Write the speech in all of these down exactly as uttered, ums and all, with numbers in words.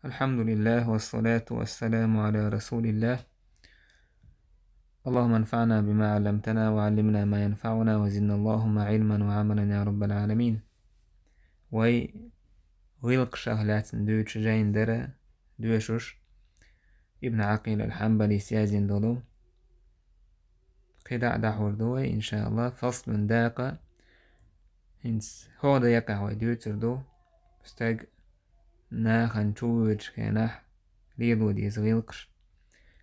الحمد لله والصلاة والسلام على رسول الله. اللهم انفعنا بما علمتنا وعلمنا ما ينفعنا وزدنا اللهم علما وعملا يا رب العالمين. Вай гӀиллакхашах лаьцна дуьйцуш жайна дара доьшуш Ибн Ӏакъил аль-Хьанбалис язйина долу кхидӀа а дӀахьур ду вай, иншааллах. Фаслун, дакъа, хӀинца хӀокху дакъехь вай дуьйцур ду, стаг нахана чувоьдучу хенахь лело деза гӀиллакхаш.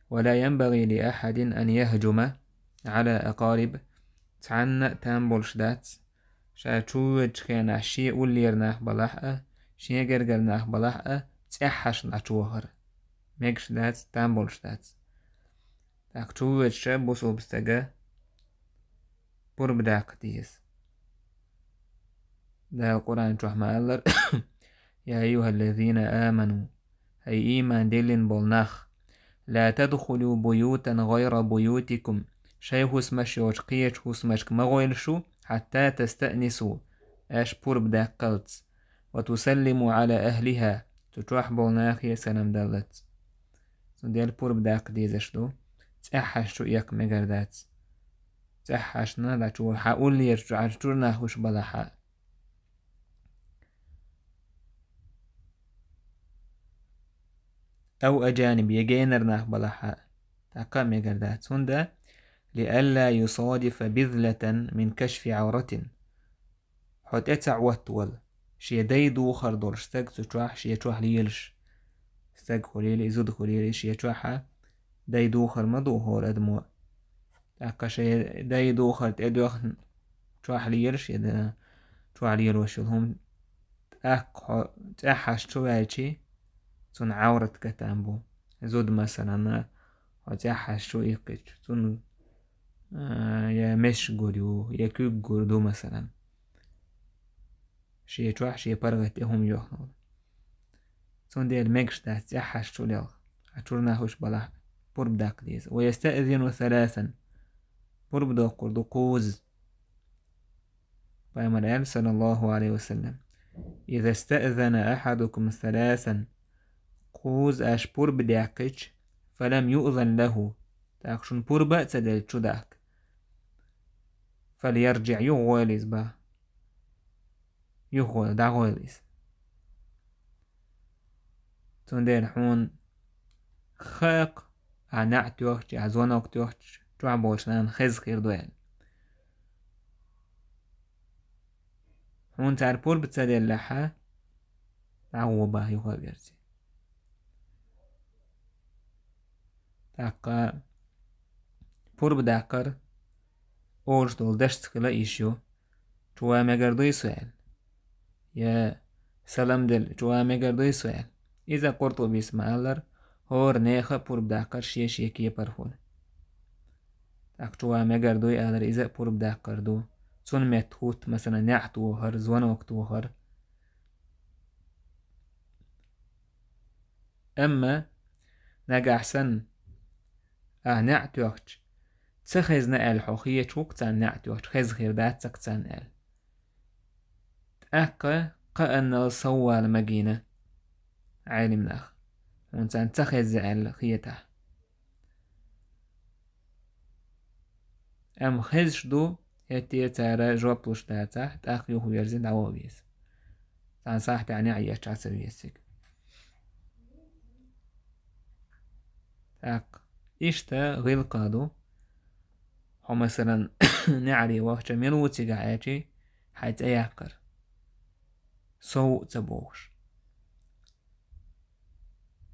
ولا ينبغي لأحد أن يهجم على أقارب. Цхьанна а там болуш дац, ша чувоьдучу хенахь шен уллера нах балахь а, шен гергара нах балахь а, цӀеххьашна дӀачувахар. Мегаш дац, там болуш дац. ТӀаккха чувоьдучу бусулба стага пурба даккха деза. Дала Къуръан чохь ма-аллара: يا أيها الذين آمنوا, хӀай ийман диллина болу нах, لا تدخلوا بيوتا غير بيوتكم, шайн хӀусамаш йоцу кхечу хӀусамашка ма гӀойла шу, حتى تستأنسوا, аша пурба даккхалц, وتسلموا على أهلها, цу чохь болу нахе салам даллалц. Цундела пурба даккха дезаш ду, цӀеххьаш чу экха мегар дац. ЦӀеххьашна дӀачу хьан уллера чу, чуьра нах гуш балахь а. أو أجانب, я генара нах балахь а, тӀаккха а мегар дац. ХӀунда: لئلا يصادف بذلة من كشف عورة. Хьо тӀе ца Ӏоттавала, шен дай духар долуш стаг цу чохь, шен чохь лелаш. Стаг хуьлийла, и зуда хуьлийла, шен чохь а дай духар ма ду хӀора адамо. ТӀаккха шайн дай духар тӀедоьхна чохь лелаш, я да-, чохь лелош йолу хӀума, тӀаккха хьо цӀеххьаш чу ваьлчи, цунна Ӏаврат гатам бу. Зуда, масалан, хьо цӀеххьаш чу иккхича, цунна, а, я месаш гур ю, я куьг гур ду, масалан. Шен чохь, шен паргӀат тӀе хӀума йоьхна волу. Цундела мегаш дац цӀеххьаш чу лелха, а чуьра нах гуш балахь а, пурба даккха деза. ويستأذن ثلاثا. Пурба доккхур ду кхузза. Пайхамара аьлла, саллаллаху Ӏалайхи ва саллам: إذا استأذن أحدكم ثلاثا. Кхузза аша пурба даьккхича, فلم يؤذن له, тӀаккха шуна пурба а ца делча чу дахка, فليرجع, юхагӀойла иза, бах. ЮхагӀойла, дӀагӀойла иза. Цундела хьуна хаа-кх, ахь неӀ тоьхча, ахь звонок тоьхча, чохь болчу нахана хезна хир ду аьлла. Хьуна цара пурба ца деллехь, дӀагӀо, бах, юха а верзий. ТӀаккха пурба даккхар олуш долу дашца хила йиш ю. Чуван мегар дуй со аьлла? Я салам делла, чуван мегар дуй со аьлла? Иза Къуртубис ма-аллара: хӀора нехан а пурба даккхар шен-шен кепара хуьлу. ТӀаккха чуван мегар дуй алар, иза а пурба даккхар ду. Цунна метта хӀутту, масалан, неӀ тохар, звонок тохар. Амма нагахь санна ахь неӀ тоьхча, ца хезна аьлла хьо хеташ ву-кх царна неӀ тоьхча, хезна хир дац-кх царна аьлла. ТӀаккха кхааннал соввала магийна Ӏелимнах, хьуна царна ца хезна аьлла хетахь. Амма хезаш ду, хӀетте цара жоп луш дацахь, тӀаккха юхаверзина дӀагӀо веза. Цхьана сахьтехь неӀ еш Ӏа ца веза цига. ТӀаккха иштта гӀиллакхаш ду. Хьо, масалан, неӀаре вахча, мила ву цигахь аьлчи, хьайн цӀе яккхар. Сов а ца бохуш.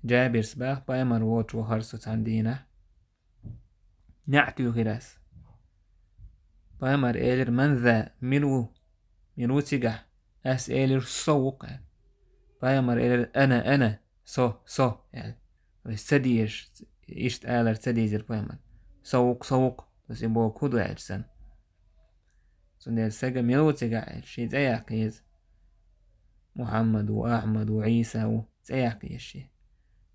Джабирс бах, пайхамар волчу вахара со цхьана дийнахь. НеӀ туьйхира ас. Пайхамар элира: «Ман за?» Мила ву? Мила ву цигахь? Ас элира: «Со ву-кх», аьлла. Пайхамар элира: «Ана, ана, со, со», аьлла. То есть ца дезаш, иштта алар ца дезира пайхамар. «Со ву-кх, со ву-кх», то есть и боху хӀун ду аьлча санна. Цундела сага мила ву цигахь аьлча, шен цӀе яккха еза. Мухьаммад ву, Ахьмад ву, Ӏийса ву, цӀе яккха еза шен.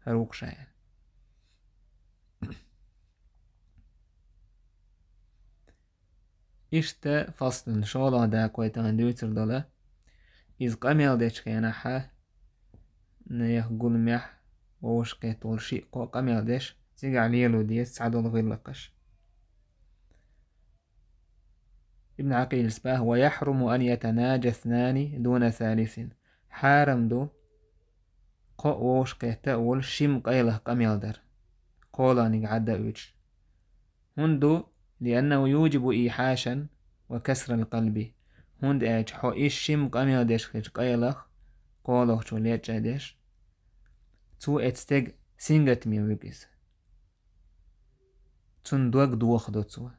ХӀара ву-кх ша аьлла. Иштта фаслун, шолгӀа дакъа вай тахана дуьйцур долу. Иза къамел дечу хенахьа, Нех гуламехь вовшахкхетта волу шиъ-кхоъ къамел деш, цигахь лело деза цхьадолу гӀиллакхаш. Ибн Ӏакъилас боху: «Ва яхьруму ан ятанаджа иснани дуна салисин». Хьарам ду кхоъ вовшахкхетта а волу шимма къайлаха къамел дар, кхолагӀниг Ӏадда а вуьтуш. ХӀунда ду, «лианнаху юджибу ийхьашан ва касрал къалби». ХӀунда аьлча хьо и шимма къамел деш хилча къайлаха, кхолагӀчо лечкъа деш, цо эцу стеган сингаттаме вуьгу иза. Цунна дог дохадо цо.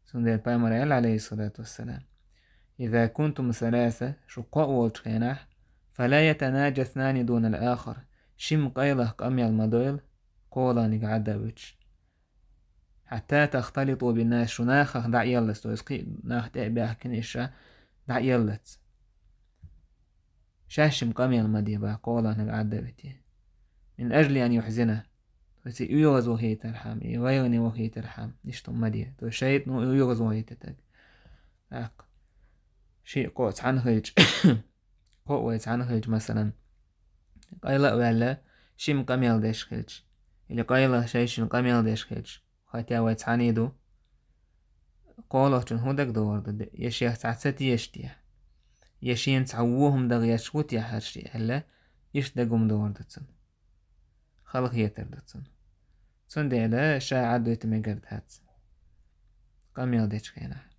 Цундела пайхамара аьлла, Ӏалайхиссалату вассалам: «Иза кунтум саласа», шу кхоъ волчу хенахь, «фала ятанаджа иснани дунал ахар», шимма къайлаха къамел ма дойла, кхолагӀниг Ӏадда а вуьтуш. «Хьатта тахталиту биннас», шу нахах дӀаэллалц, то есть кхин а нах тӀе а баьхкина, иша дӀаэллалц. Шаьш шимма къамел ма де боху, кхолагӀниг Ӏадда а вуьтий. «Мин ажли ан юхьзина». То есть и оьгӀазвахийтархьама, и гӀайгӀане вахийтархьама, иштта хӀума ма де. То есть шайтӀано оьгӀазвахийта стаг. ТӀаккха шиъ-кхоъ цхьаьна хилча, кхоъ вай цхьаьна хилча, масалан, къайла а ваьлла, шимма къамел деш хилча, или къайла шайшинна къамел деш хилча, хотя вай цхьаьний ду, кхолагӀчунна хӀун дагадогӀур ду, я шех цхьа ца тешаш техьа, я шена цхьа вон хӀума дан гӀерташ ву техьа хӀара шиъ аьлла, иштта дага хӀума догӀур ду цунна. Халахетар ду цунна. Цундела ша Ӏадда вита мегар дац къамел дечу хенахь.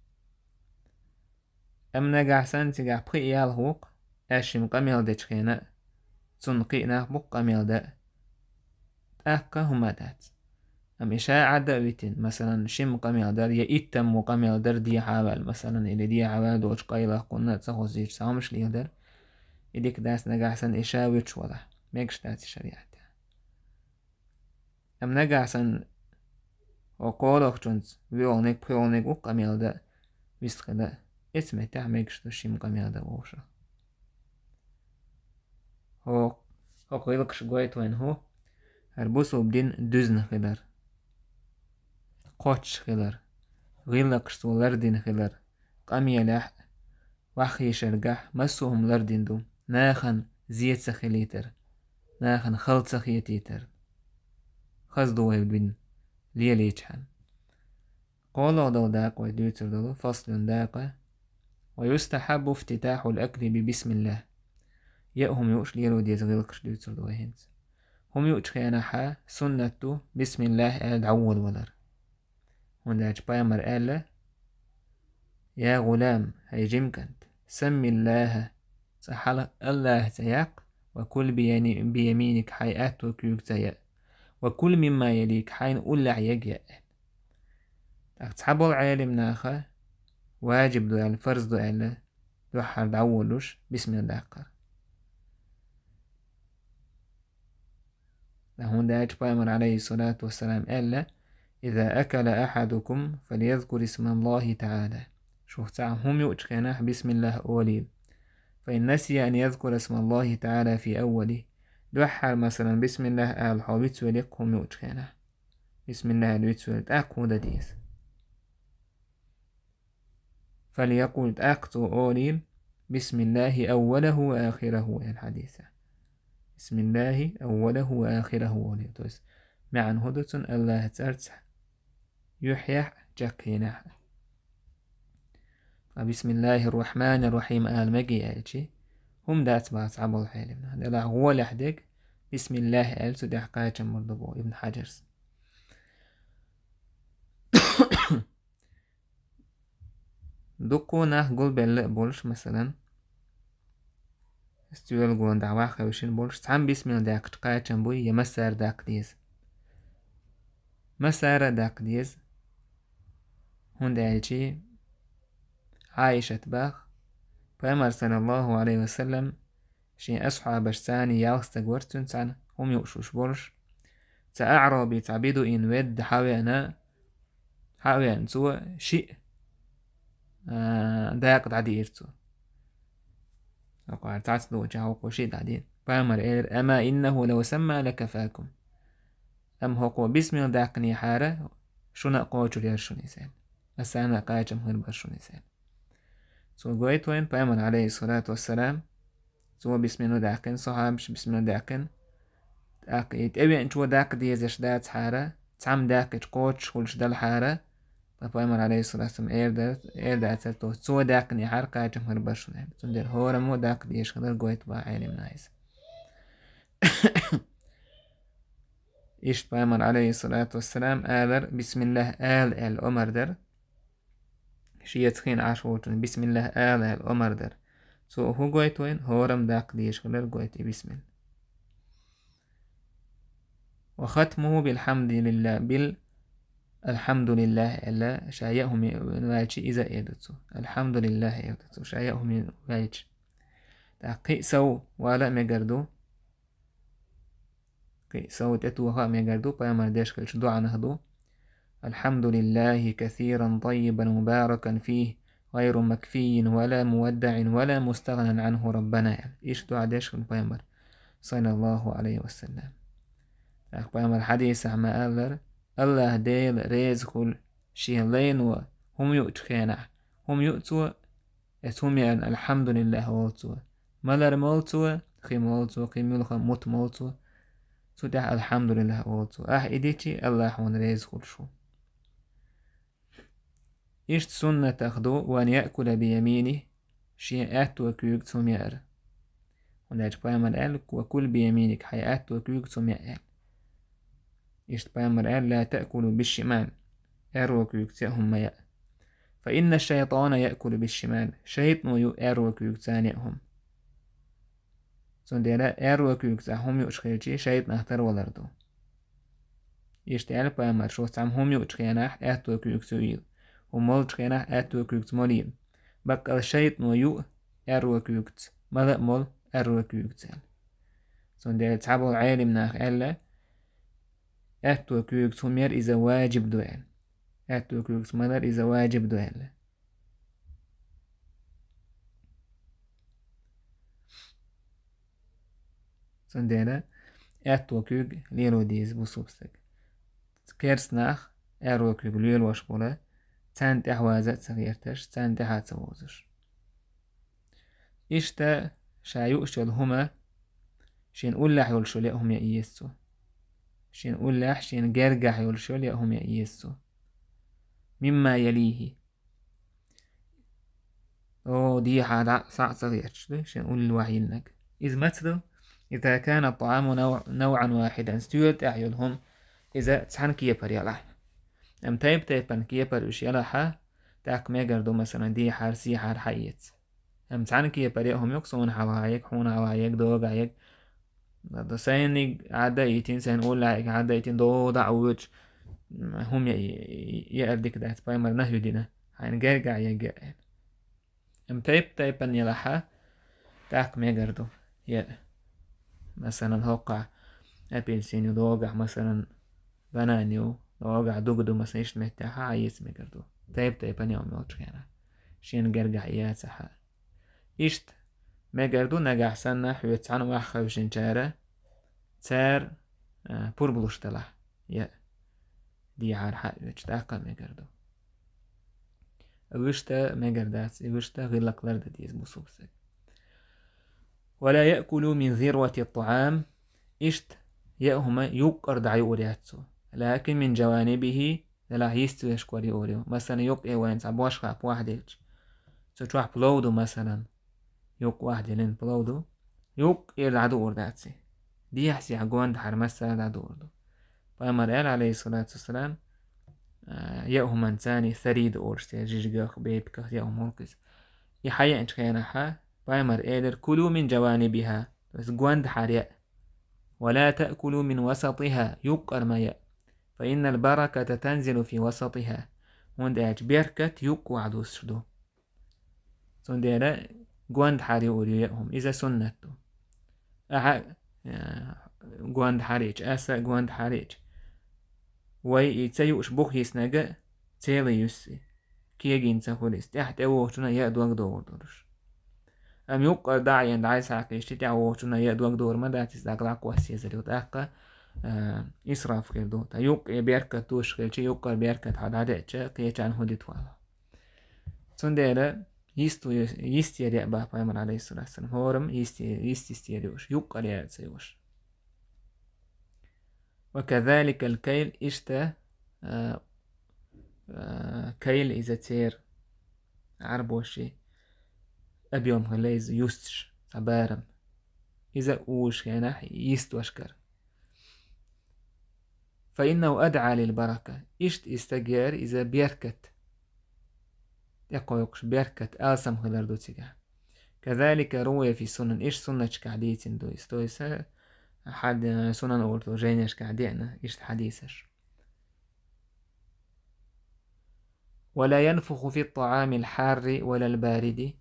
Амма нагахь санна цигахь пхиъ ялх ву-кх, аьшшимма къамел дечу хенахь, цунна кхин а нах бу-кх къамел дан а, тӀаккха хӀума а дац. Амма и ша Ӏадда а витина, масалан, шимма къамел дар я иттаммо къамел дар дехьа а ваьлла, масалан, или дехьа а ваьлла долчу къайлахкхунна а ца хозуьйтуш цхьа хӀумаш леладар, и дика дац, нагахь санна и ша вуьтуш валахь, мегаш дац и шариӀатехь. Амма нагахь санна хӀокху кхолагӀчунца воьалгӀаниг, пхоьалгӀаниг ву-кх къамел дан а, вистхила а, эцу меттехь мегаш ду шимма къамел дан вовшах. ХӀокху, хӀокху гӀиллакхаша гойту вайна хӀун? ХӀара бусалба дин дуьзна хилар, кхоччуш хилар, гӀиллакхаш цо лардина хилар, къамелехь а, ваххийшаргахь а массо а хӀума лардина ду, нахана зе ца хилийтар, нахана хала ца хетийтар. Хаза ду вай дин лелийчхьана. КхоалгӀа долу дакъа вай дуьйцур долу, фаслун дакъа: «Ва юстахьаббу ифтитахьул акли би бисмиллах». Яа хӀума юуш лело деза гӀиллакхаш дуьйцур ду вай хӀинца. ХӀума юучу хенахьа суннат ду бисмиллах аьлла дӀаволавалар. ХӀунда аьлча пайхамара аьлла: «Я гӀулам, хӀай жима кӀант, саммиллаха, цкъа хьала Аллаха цӀе яккха, ва кул би яни-, би яминика, хьайн аьтту куьйга цӀе яа, ва кул мимма ялика, хьайна уллехь ерг яа». ТӀаккха цхьаболу Ӏелам наха важиб ду аьлла, фарз ду аьлла, дуьххьара дӀаволуш бисмилла даккхар. ХӀунда аьлча пайхамара, алейхиссалату вассалам, аьлла: «Иза акала ахьадукум, фальязкур исмаллахи та'ала». Шух цхьа хӀума юучу хенахь бисмиллах олийла. «Фа ин насия ан язкура исмаллахи та'ала фи аввали». Дуьххьара, масалан, бисмиллах ала хьо вицвелира хӀума юучу хенахь. Бисмиллах аьлла вицвелла, тӀаккха хӀун дан деза? «Фальякул», тӀаккха цо олийла: «Бисмиллахи аввалаху ва ахираху», аьлла хьадисехь. «Бисмиллахи аввалаху ва ахираху», олийла. То есть, маьӀна хӀун ду цуьнан? Аллаха цӀарца юьххьехь а, чаккхенехь а. Ткъа «Бисмиллахир рахманир рахим» ала мегий аьлчи, хӀума дац боху цхьаболу Ӏелам наха. Делахь гӀолехь дерг «Бисмиллах» аьлла, цу тӀехь кхачам мур ду боху Ибн Хьаджарс. Дуккха нах гулбелла а болуш, масалан, стуьйла гонах дӀа ваха хевшина болуш, цхьамма бисмилла даьккхича кхачам буй, я массара даккха деза? Массара а даккха деза, хӀунда аьлча Ӏайшат баха, пайхамар, саллаллаху алейхи ва саллам, шен асхьабаш царний ялх стаг вара цуьнан цхьаьна хӀума юуш болуш. Цхьа аъраби, цхьа бедуин ведда хьа а веана, хьа а веана, цо шиъ, а, дакъа дӀадиира цо. ХӀокхара цхьацца долчохь хӀокхо шиъ дӀадиира. Пайхамара элира: «Ама иннаху лав самма лакафакум». Амма хӀокхо бисмилла даьккхинехьара, шуна а кхочур яра шуна иза аьлла. Аса а кхачам хир бара шуна иза аьлла. Цо гойту вайна пайхамара, алейхиссалату вассалам, Цо бисмилла даьккхина, сахьабаша бисмилла даьккхина. ТӀаккха и тӀевеанчо даккха дезаш дацахьара, цхьамма даьккхича кхочуш хуьлуш далахьара, ткъа пайхамар, алейхиссалату вассалам, эр да-, эр дацара, то есть цо даьккхинехьара кхачам хӀара баршун аьлла. Цундела хӀораммо даккха дезаш хилар гойту бахьа Ӏелимнаха иза. Иштта пайхамар, алейхиссалату вассалам, алар: «Бисмиллах ала», аьлла омар дара. Шеца хин Ӏаш волчун «Бисмиллах ала», аьлла омар дара. Цо хӀу гойту вайна? ХӀораммо даккха дезаш хилар гойту и бисмилла. «Ва хатмуху билхьамдулиллах», бил «Алхьамдулиллах», аьлла, ша яа хӀума ваьлча, иза а эр ду цо. «Алхьамдулиллах», эр ду цо, ша яа хӀума ваьлча. ТӀаккха кхин а сов вала а мегар ду. Кхин а сов тӀетоха а мегар ду, пайхамар деш хилча дуӀанах ду: «Алхьамдулиллахи касиран таййибан мубаракан фийхи, гайру макфиййин вала муваддаӀин вала мустагӀнан Ӏанху Раббана», аьлла. Иштта дуӀа деш хилла пайхамар, саллаллаху Ӏалайхи ва саллам. ТӀаккха пайхамар хьадисехь ма-аллара: «АллахӀ Дела реза хуьлда шен лайно хӀума юучу хенахь, хӀума ю цо, эцу хӀуманна алхьамдулиллах олу цо. Малар молу цо, хи молу цо, кхин муьлха мут молу цо. Цу тӀехь алхьамдулиллах олу цо. Ахь и дичи, АллахӀ хьуна реза хуьлуш ву». Иштта суннатах ду: «Ва ан яъкула би яминихи», шен аьтту куьйгаца хӀума яар. ХӀунда аьлча пайхамар аьлла: «Ва кул би яминика», хьайн аьтту куьйгаца хӀума яа аьлла. Иштта пайхамар аьлла: «Ла таъкулу бишшимал», аьрру куьйгаца яа хӀума ма яа. «Фа инна шайтана яъкулу бишшимал», шайтано ю аьрру куьйгаца яа хӀума. Цундела аьрру куьйгаца хӀума юуш хилчи, шайтанах тарвалар ду. Иштта аьлла пайхамар: «Шу цхьамма хӀума юучу хенахь аьтту куьйгаца юийла, хӀума молучу хенахь аьтту куьйгаца молийла. Баккъал шайтано ю аьрру куьйгаца, мала а молу аьрру куьйгаца», аьлла. Цундела цхьаболу Ӏелимнаха аьлла: «Аьтту куьйгаца хӀума яр иза ваджиб ду», аьлла. «Аьтту куьйгаца малар иза ваджиб ду», аьлла. Цундела аьтту куьйга лело деза бусалба стаг. Керста нах аьрру куьйга лелош болу, царна тӀаьхьаваза а ца гӀерташ, царна тӀаьхьа а ца вовзуш. Иштта ша юуш йолу хӀума шен уллехь йолуш йолу яа хӀума яа еза цо. Шен уллехь, шен гергахь йолуш йолу яа хӀума яа еза цо. Мимма ялихи. О, дехьа дӀа схьа а ца гӀерташ ду, шен уллехь йинарг. Иза маца ду? Иза кана тӀааму нав-, навъан вахьидан, стоьла тӀехь йолу хӀума, иза цхьана кепара ялахь. Амма тайп-тайпана кепара уьш ялахьа, тӀаккха мегар ду, масалан, дехьара, сехьара хьаэца. Амма цхьана кепара яа хӀума ю-кх, суна хьалха ерг, хьуна хьалха ерг, догахь ерг. Ладно, сайниг Ӏадда а йитина, сайн уллехьиг Ӏадда а йитина, догӀу дӀа а воьдуш, хӀума яа, яар дика дац, пайхамар нахьи дина, хьайна гергахь ерг яа аьлла. Амма тайп-тайпана ялахьа, тӀаккха мегар ду. Я, масалан, хӀокхахь апельсин ю, догахь, масалан, банан ю, догахь дуга ду, масалан, иштта меттехь хьаэца мегар ду. Тайп-тайпана яа хӀума йолчу хенахь. Шена гергахь яцахьа. Иштта мегар ду нагахь санна хьоьца цхьаьна ваха хевшинчара, цара, а, пурба луш далахь, я дехьара хьаоьцуш, тӀаккха а мегар ду. Вуьшта мегар дац, и вуьшта гӀиллакх лардан деза бусалба стаг. «Ва ла яъкулу мин зирвати тӀаам», иштта яа хӀума юккъара дӀаюур яц цо. «Лакин мин жаванибихи», делахь йист вешкара юур ю. Масалан, юккъе вайна цхьа бошха похь делча, цу чохь плов ду, масалан, юккъе ваха деллина плов ду, юккъера дӀадуур дац и. Дехьа-сехьа гондахьара массара а дӀадуур ду. Пайхамар аьлла, алейхиссалату вассалам, а, яа хӀуманца царна сарийда олуш, церан жижигах, бепиках яа хӀума хуьлу иза. И хьаеанчу хенахьа, пайхамар элира: «Кулу мин жаванибиха», то есть гондахьара яа. «Ва ла таъкулу мин васатиха», юккъара ма яа. «Фа иннал бараката танзилу фи васатиха», хӀунда аьлча беркат юккъе ваха дуссуш ду. Цундела гондахьара юур ю яа хӀума, иза суннат ду. Ахьа, э, гондахьара йича, аса а гондахьара йича, вай и ца юуш бух йиснарг а цела юьсу и. Кегийна ца хуьлу иза, тӀаьхьа тӀевогӀучунна яа дог догӀур долуш. Амма юккъара дӀа а еана, дӀасхьакхийсича, тӀаьхьа вогӀучунна яа дог догӀур ма дац, иза дагла кхосса езар ю, тӀаккха, а, исраф хир ду. Ткъа юккъе беркат доьшуш хилча, юккъара беркат хьан дӀадеъча, кхечарна хӀун дитахь. Цундела Йисто-, йистера яа бах пайхамар, алейхиссалату вассалам. ХӀораммо йисте-, йист-йистера юуш, юккъера яа ца юуш. وكذلك الكيل, иштта, а, а, кайл иза церан, Ӏарбоши, объём хила иза юсташ, цхьа барам. Иза узаш хенахь йистошкара. فإنه أدعى للبركة. Иштта и стаг яр иза беркат. ТӀекхойкхуш беркат, алсам хилар ду цигахь. كذلك روي في السنن. Иштта суннаташкахь дийцина ду иза. То есть, а, хьад-, сунан олу жайнашкахь деана иштта хьадисаш. ولا ينفخ في الطعام الحار ولا البارد.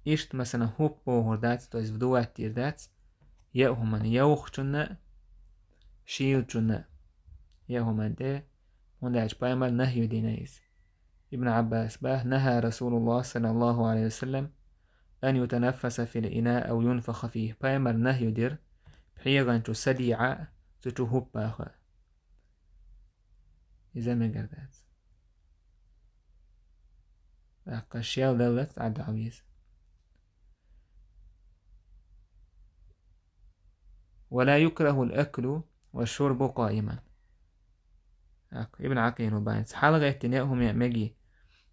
Иштта, масалан, хӀуппа бохур дац, то есть вдувать дийр дац, яа хӀуманна, йовхачунна, шийлачунна, яа хӀуманна тӀе, хӀунда аьлча пайхамар нахью дина иза. Ибн Ӏаббаса бах: نهى رسول الله صلى الله عليه وسلم أن يتنفس في الإناء أو ينفخ فيه. Пайхамар нахью дира, пхьегӀан чу са дийхьа, цу чу хӀуппа баха. Иза мегар дац. ТӀаккха шел даллалц Ӏадда хьо веза. ولا يكره الأكل والشرب قائما. ТӀаккха Ибн Ӏакъил бах: хьалагӀеттина яа хӀума мегий,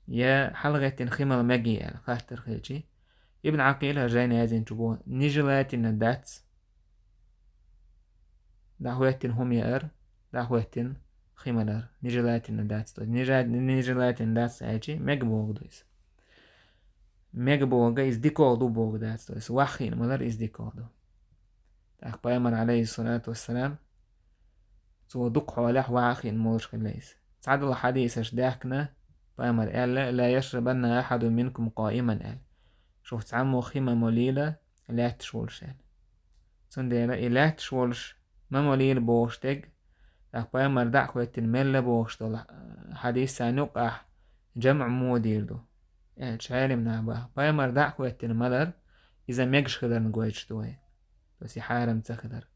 я хьалагӀеттина хи мала мегий аьлла хаттар хилча, Ибн Ӏакъила жайна яздинчу боху: нежелательно дац дӀахӀоьттина хӀума яар, дӀахӀоьттина хи малар. Нежелательно дац. То есть нежа-, нежелательно дац аьлча, мега бохург ду иза. Мега бохург иза дикагӀа ду бохург дац. То есть ваха хиъна малар иза дикагӀа ду. ТӀаккха пайхамар, алейхиссалату вассалам, цо дукха хьолехь ваха хиъна молуш хилла иза. Цхьадолу хьадисаш даьхкина, пайхамар аьлла: لا يشربن أحد منكم قائما аьлла. Шух цхьаммо хи ма молийла, лаьтташ волуш аьлла. Цундела и лаьтташ волуш ма молийла бохуш дерг, тӀаккха пайхамар дӀа а хӀоьттина мелла бохуш долу хьадис царна юккъехь жамӀ муха дийр ду? Аьлча, Ӏелам наха бах: пайхамар дӀа а хӀоьттина малар, иза мегаш хиларна гойтуш ду вай. То есть и хьарам ца хилар.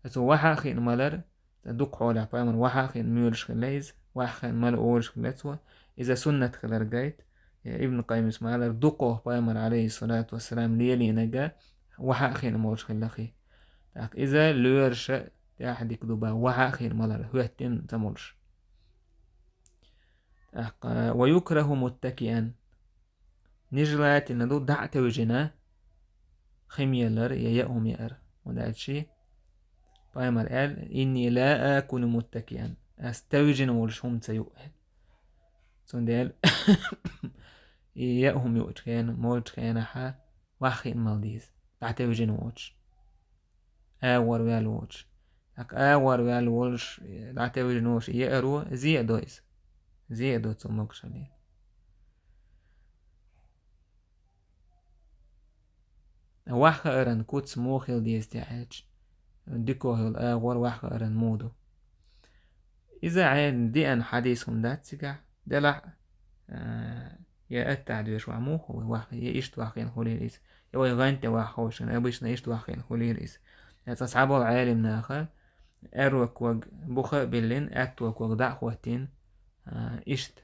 Цо ваха а хиъна малар, дукха хьолехь пайхамар ваха а хиъна муьйлуш хилла иза, ваха а хиъна мала олуш хилла цо, иза суннат хилар гайта. Ибн Къаййимас ма-аллара, дукхох пайхамар, алейхиссалату вассалам, лелийнарг ваха а хиъна молуш хилла хи. ТӀаккха иза лоьраша тӀаьхьа дика ду бах, ваха а хиъна малар, хӀоьттина ца молуш. ТӀаккха: ويكره متكئا. Нежелательно ду дӀа а тевжина хи ма еллар я яа хӀума яар. ХӀунда аьлча пайхамар аьлла: إني لا آكل متكئا. Ас тевжина волуш хӀума ца юу аьлла. Цундела и яа хӀума юучу хенахь, молучу хенахь ваха хиъна мала деза, дӀатевжина воцуш, агӀор ваьлла воцуш. ТӀаккха агӀор ваьлла волуш, дӀатевжина волуш и яаро зе а до иза. Зе а до цо могушаллин. Ваха хааран куц муха хила деза те аьлча, дикагӀа йолу агӀор ваха хааран муха ду? Иза Ӏелам деана хьадис хӀума дац цигахь, делахь а, я аттахь доьшуш ваха муха ву, ваха, я иштта ваха хиъна хуьлийла иза, я вай гӀан тӀе ваха ховшина, обычно иштта ваха хиъна хуьлийла иза. Я цкъа цхьаболу Ӏелам наха аьрру ког буха а биллина, аьтту ког дӀа а хӀоттийна, а, иштта.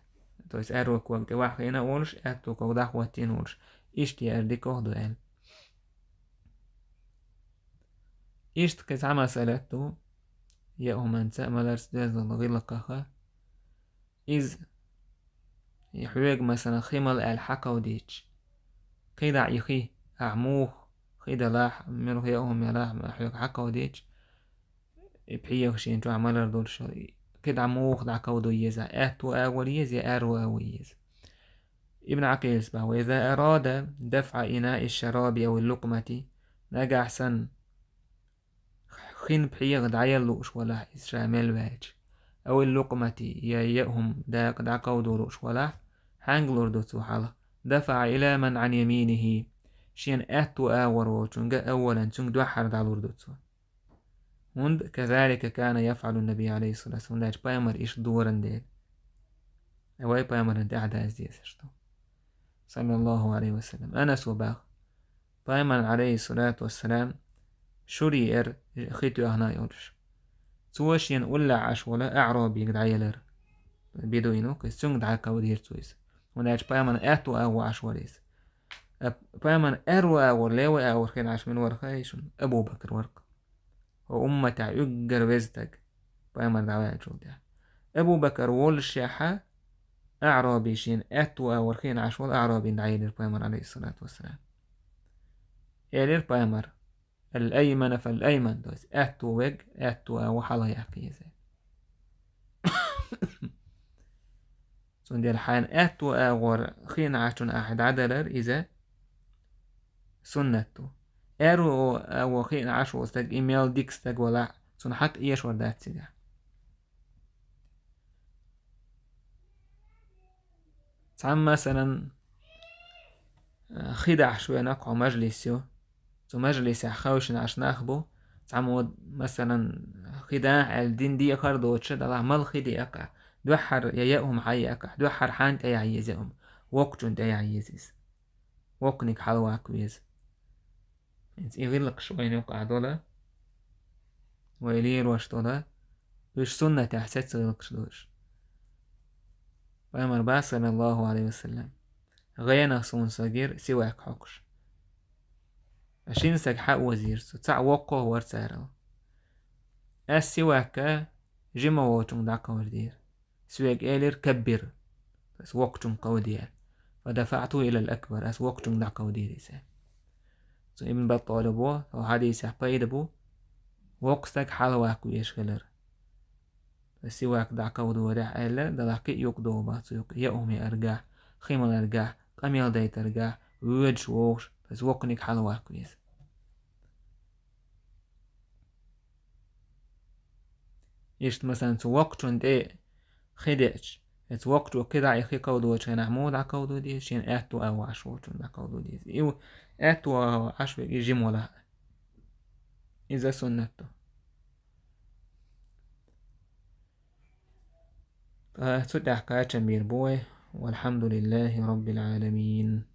То есть аьрру ког тӀе ваха хиъна а волуш, аьтту ког дӀа а хӀоттийна а волуш. Иштта яар дикагӀа ду аьлла. Иштта кхин цхьа масала ду, яа хӀуманца а маларца доьзна долу гӀиллакхах. Иза, и хьоьга, масалан, хи мала аьлла хьакховдийча, кхидӀа и хи, ахь муха хи далахь, муьлха яа хӀума ялахь, хьоьга хьакховдийча, и пхьегӀа шена чохь малар долуш йолу, и кхидӀа муха дӀакховдо еза, аьтту агӀор еза я аьрру агӀор еза? Ибн Ӏакъилас бах: وإذا أراد دفع إناء الشراب أو اللقمة, нагахь санна хин пхьегӀа дӀаялла лууш валахь, иза ша мел ваьлча, أو اللقمة, я яа хӀума дакъа дӀакховдо лууш валахь, хьаьнга лур ду цо хьалха? دفع إلى من عن يمينه, шена аьтту агӀор волчуьнга, أولا, цуьнга дуьххьара дӀалур ду цо. ХӀунда, كذلك كان يفعل النبي عليه الصلاة والسلام, хӀунда аьлча пайхамар иштта дора дела. Вай пайхамарна тӀаьхьа даза дезаш ду, саллаллаху Ӏалайхи ва саллам. Анаса бах, пайхамарна, Ӏалайхи ссалату вассалам, шура яра хи тоьхна а йолуш. Цо шена уллехь Ӏаш волу аӀробига дӀаелира. Бедуин ву-кх иза, цуьнга дӀакховдийра цо иза. ХӀунда аьлча пайхамарна аьтту агӀор Ӏаш вара иза. Пайхамар аьрру агӀор, левый агӀор хиъна Ӏаш мила вара хаий шуна? Абу Бакр вара. Хьо умматехь уггар веза стаг, пайхамар дӀаваьллачул тӀаьхьа. Абу Бакр воллушехь, аӀраби, шена аьтту агӀор хиъна Ӏаш волу аӀрабина дӀаелира пайхамар, алейхиссалату вассалам. Элира пайхамар: «Ал-аймана фал-айман», то есть аьтту вег, аьтту агӀо хьалха яккха еза. Цундела хьайна аьтту агӀор хиъна Ӏаш шуна ахь дӀадалар, иза суннат ду. Аьрру агӀор хиъна Ӏаш волу стаг, и мел дика стаг валахь, цунна хьакъ эшор дац цигахь. Цхьамма, масалан, хи дахьаш веана кхо мажлис ю. Цу мажлисехь хевшина Ӏаш нах бу. Цхьаммо, масалан, хи дахьа аьлла дина дехар доцуш, далахь мала хи деа кхаьхь, дуьххьара я яа хӀума хьаяа кхаьхь, дуьххьара хьанна тӀе яхьа еза яа хӀума, воккхачунна тӀе яхьа еза иза. Воккханиг хьалаваккха веза. ХӀинца и гӀиллакхаш вайна юкъахь долу, вай лелош долу, уьш суннатехь саца гӀиллакхаш долуш. Пайхамар боху, саллаллаху алейхи ва саллям: «ГӀенах суна стаг гира сивак хьокхуш. Шина стаг хьаозийра цо, цхьаъ воккхах вара царал. Ас сивак жима волчунга дӀакховдийра. Соьга элира: „Каббир“, ас воккхачунга кховдийра. Фадафаъту илал акбар, ас воккхачунга дӀакховдийра иза». Цу Ибн Баттала бо, хьо хьадисехь пайда бу, воккха стаг хьалаваккха везаш хилар. Сивак дӀакховдорехь аьлла, далахь кхин а юкъа догӀу бац цу юкъа, яа хӀума яаргахь, хи маларгахь, къамел дайтаргахь, воьдуш вогӀуш, ас воккханиг хьалаваккха веза. Иштта, масалан, цу воккхачунна тӀе хи деача, эцу воккхачо кхидӀа и хи кховдочу хенахь муха дӀакховдо деза, шена аьтту агӀор Ӏаш волчунна дӀакховдо деза. И аьтту агӀор Ӏаш верг и жима валахь а. Иза суннат ду. Ткъа цу тӀехь кхачам бийр бу вай. Валхьамдулиллахи Роббил Ӏаламин.